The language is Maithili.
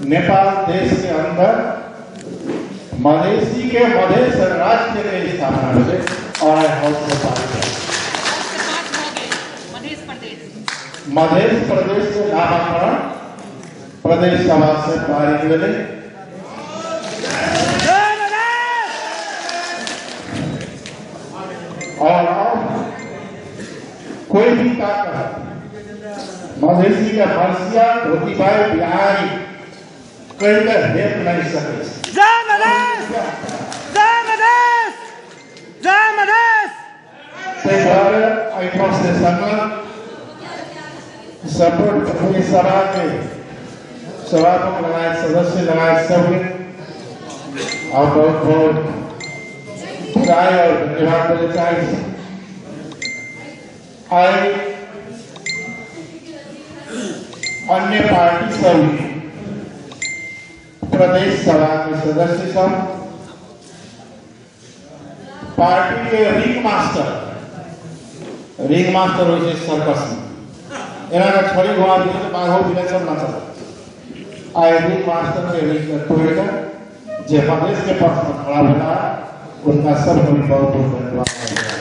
नेपाल देश के अंदर मधेसी के मधेश राज्य के स्थापना भेलै और आइ हाउस में पारित भेल। मधेश प्रदेश के नामकरण प्रदेश सभा से पारित भेलै। और अब कोई भी ताकत मधेसी के मरसिया धोती भाई बिहारी कहि के हेप नहीं सके। जय मधेश, जय मधेश, जय मधेश। ताहि दुआरे एहिठाम से संलग्न सपोर्ट प्रदेश सभा के सभामुख लगायत सदस्य लगायत सबके और बहुत बहुत बधाई और धन्यवाद देने चाहै छी। आइ अन्य पार्टी सब प्रदेश सभा के सदस्य सब पार्टी के रिंग मास्टर होइ छै सर्कस में, एना के छड़ी घुमा दियौ तऽ बाघो बिलाइ सब नाचत। आइ रिंग मास्टर के रिंग के तोड़ि कऽ जे मधेश के पक्ष में खड़ा भेला उनका सबके भी बहुत बहुत धन्यवाद।